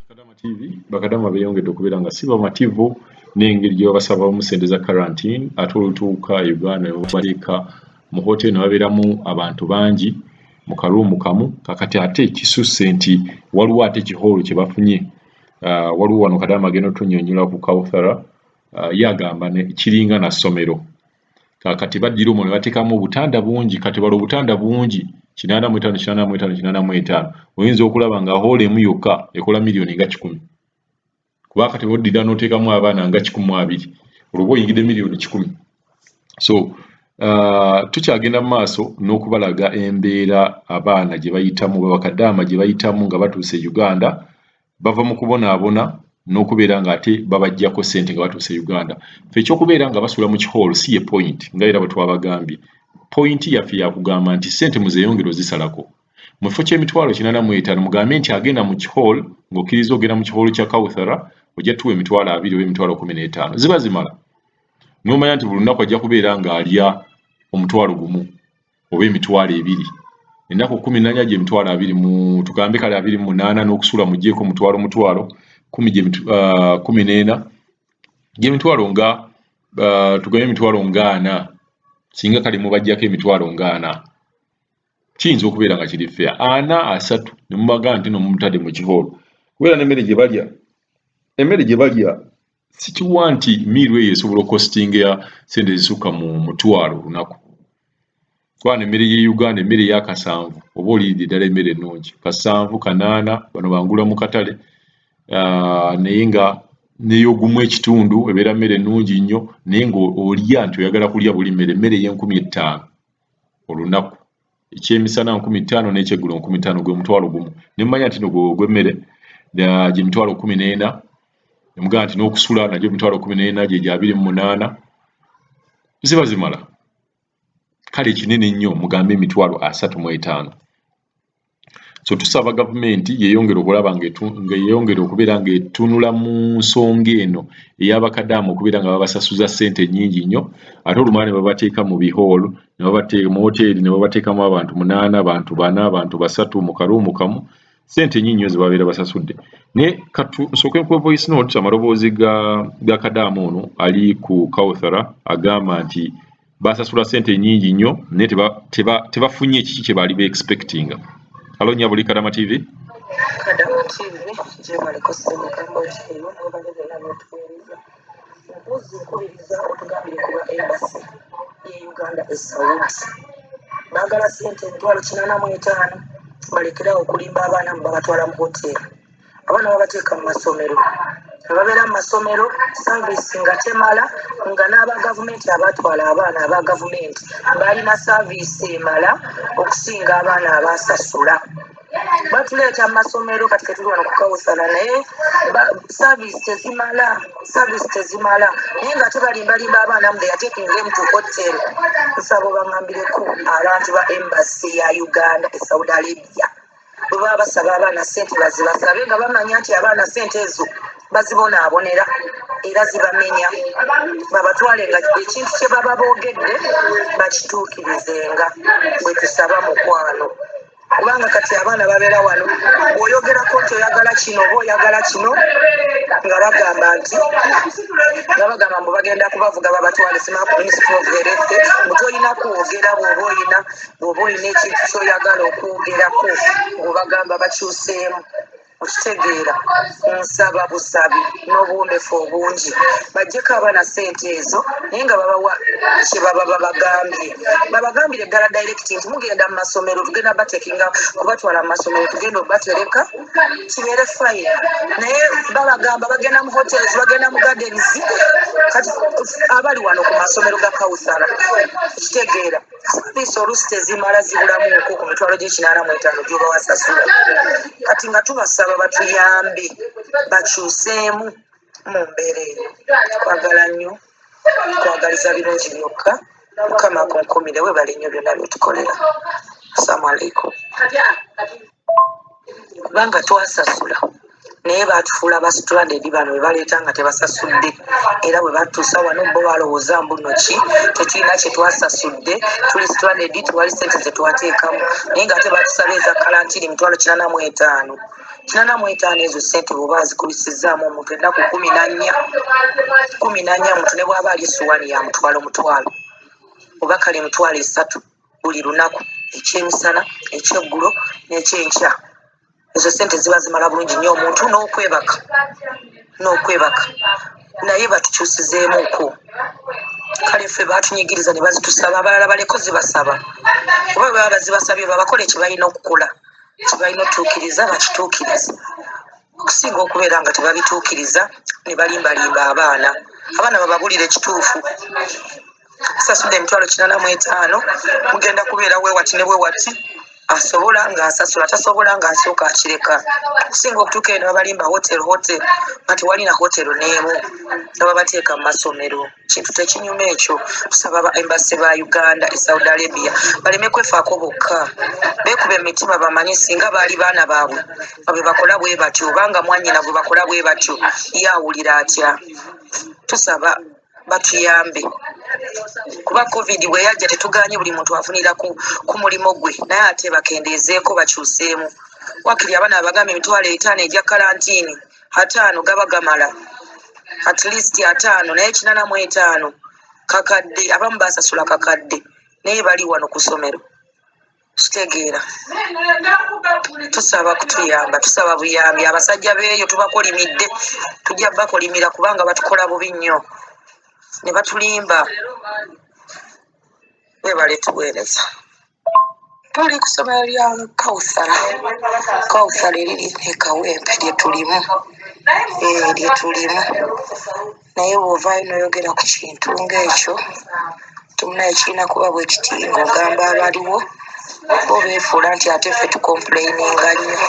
Kadama TV, bakadama beeyongedde okubeera nga si bamativu n'engeri gye babasabamu ssente za quarantine, ate olutuuka e Uganda ne babateeka mu hoteri ne babeeramu abantu bangi mu karuumu kamu. Kakati ate kisusse nti waliwo ate kihoolo kye bafunye. Waliwo wano kadama agenda otunnyonnyola ku Kauthara, ye agamba kiringa na ssomero. Kakati baddira omwo ne bateekamu obutanda bungi, kati bala obutanda bungi 85, 85, 85, oyinza okulaba nga hall emu yokka ekola miliyoni nga 100, kuba kati oddira n'oteekamu abaana nga 120, olwo oba oyingidde miliyoni 100. So tukyagenda mu maaso n'okubalaga embeera abaana gye bayitamu, babakadaama gye bayitamu nga batuuse e Uganda. Bava mu kubonaabona n'okubeera ng'ate babaggyako ssente nga batuuse e Uganda. Ffe ekyokubeera nga basula mu kihoolo si ye point, nga era bwe twabagambye. Point yaffe yakugamba nti ssente muzeeyongere ozisalako. Mu kifo ky'emitwalo 85, mugambe nti agenda mu kihoolo, ng'okkiriza ogenda mu kihoolo kya Kauthara, ojja tuwa 20,000 oba 15,000, ziba zimala. N'omanya nti buli lunaku ajja kubeera ng'alya 10,000 oba 20,000, ennaku 14 gye 20,000 mu, tugambe kale 28, n'okusula muggyeko mutwalo mutwalo kumi, gye 14, gy'emitwalo nga tugambe 40,000. Singa kale mubaggyako 40,000, kiyinza okubeera nga kiri fair, ana asatu, ne mubagamba nti no mumutadde mu kihoolo kubeera n'emmere gye balya. Emmere gye balya sikiwa nti meal eyo esobola okukostinga ssente ezisukka mu 1,000 olunaku, kubanga emmere y'e Uganda, emmere ey'akasanvu, oba oliiridde ddala emmere ennungi, kasanvu kanaana, bano bangula mu katale, naye nga n'ey'ogumu ekitundu ebeera mmere nnungi nnyo, naye ng'olya nti oyagala kulya buli mmere, emmere ey'enkumi 5 olunaku, ekyemisana 5,000 n'ekyeggulo 5,000, gwe 10,000. Ne mmanya nti no gwe ogw'emmere gye 14,000, ne mugamba nti n'okusula nagyo 14,000, gye gya 28, ziba zimala. Kale kinene nnyo, mugambe 35,000. So tusaba gavumenti yeeyongere okulaba nga yeeyongere okubeera ng'etunula mu nsonga eno ey'abakadaama okubeera nga babasasuza ssente nnyingi nnyo, ate olumala ne babateeka mu bihoolo, ne babateeka mu woteeri, ne babateekamu abantu munaana, bantu bana, bantu basatu mu karuumu kamu, ssente nnyingi nnyo ze babeera basasudde. Naye katu nsooke nkuwe voice note, amaloboozi ga kadaama ono ali ku Kauthara, agamba nti basasula ssente nnyingi nnyo naye tebafunye kiki kye baali be-expectinga. Alo nnyabo, Kadama TV. Kadama TV, gyebaleko ssebo kamboozi eyo, mwebale byonna n'otuweereza. Mpozi nkubiriza otugambire ku ba embassy ye Uganda e Saudi, baagala ssente 85,000, balekerawo okulimba abaana mu babatwala mu hoteri. Abaana babateeka mu masomero, ne babeera mu masomero, service nga temala, nga n'aba gavumenti abatwala abaana aba gavumenti balina service emala okusinga abaana abasasula. Batuleeta mu masomero, kati ketuli wano ku Kawusala, naye service tezimala, service tezimala, naye nga ate balimbalimba abaana mu they are taking them to hotel. Nsaba baŋŋambireko abantu ba embassy ya Uganda e Saudi Arabia, bwe baba basaba abaana ssente, bazibasabe nga bamanya nti abaana ssente ezo bazibonaabonera era zibamenya. Babatwale nga ekintu kye baba boogedde bakituukirizenga, bwe tusaba, mukwano, kubanga kati abaana babeera wano, bw'oyogerako nti oyagala kino oba oyagala kino, nga bagamba nti, nga bagamba mbu bagenda kubavuga babatwale sima ku Ministry of Health, mbu tolina kwogera. Bw'oba oyina ekintu ky'oyagala okwogerako, ng'obagamba bakyuseemu. Okitegeera? Nsaba busabi n'obuwombefu obungi, bajjeko abaana ssente ezo, naye nga babawa kye baba babagambye. Babagambire ddala direct nti mugenda mu masomero, tugenda batekinga kubatwala mu masomero, tugenda obatereka, kibeere fine. Naye babagamba bagenda mu hotels, bagenda mu gardens. Kati abali wano ku masomero ga Kawusara, okitegeera, service oluusi tezimala, zibulamuuko ku mitwalo gy'e 85 gyoba wasasula. Kati nga tubasaba batuyambe bakyuseemu mu mbeera eyo. Twagala nnyo, twagaliza birungi byokka. Mukama akunkumire, webale nnyo byonna byetukolera. Assalamu alaikum. Kubanga twasasula, naye batufuula ba stranded. Bano bwe baleeta nga tebasasudde, era bwe batuusa wano, bo balowooza mbu nno ki, tetulina kye twasasudde, tuli stranded, tewali sente ze twateekamu, naye ng'ate batusaba eza quarantine 85,000. 85 ezo ssente bw'oba azikubisizzaamu omuntu ennaku 14, 14, omuntu ne bw'aba alya essowaani ya mutwalo mutwalo oba kale 30,000 buli lunaku, ekyemisana, ekyeggulo n'ekyenkya, ezo ssente ziba zimala bulungi nnyo omuntu n'okwebaka n'okwebaka. Naye batukyusizeemuko. Kale ffe baatunyigiriza ne bazitusaba, abalala baleko zibasaba, oba bwe baba bazibasabye babakole kye balina okukola, kye balina otuukiriza bakituukirize, okusinga okubeera nga tebabituukiriza ne balimbalimba abaana. Abaana bababulire ekituufu. Sasudde 85,000, mugenda kubeera weewati ne bwewati. Asobola ng'asasula, tasobola ng'asooka akireka, okusinga okutuuka eno babalimba hotel hotel nga tewali na hotel n'emu, nga babateeka mu masomero. Kintu tekinyuma ekyo. Tusaba ba embassy ba Uganda e Saudi Arabia baleme kwefaako bokka, beekuba emitima, bamanye singa baali baana baabwe nga bwe bakola bwe batyo, obanga mwannyina gwe bakola bwe batyo, ye awulira atya? Tusaba batuyambe, kuba COVID bwe yajja tetuganye buli muntu afunira ku mulimu gwe, naye ate bakendeezeeko, bakyuseemu. Wakiri abaana babagamba 50,000 egya kalantiini, 50 gaba gamala, at least 50, naye 85 kakadde. Abamu basasula kakadde naye bali wano ku ssomero. Kitegeera, tusaba kutuyamba, tusaba buyambi. Abasajja beeyo tubakolimidde, tujja bakolimira kubanga batukola bubi nnyo ne batulimba. Webale tuweereza. Tuli ku ssomero lya Kauthara, Kauthara eriri e Kawempe lye tulimu, lye tulimu. Naye bw'ovaayo n'oyogera ku kintu ng'ekyo, temunaye kirina kuba bwe kiti, ng'ogamba abaliwo bo beefuula nti ate ffe tucomplaininga nnyo.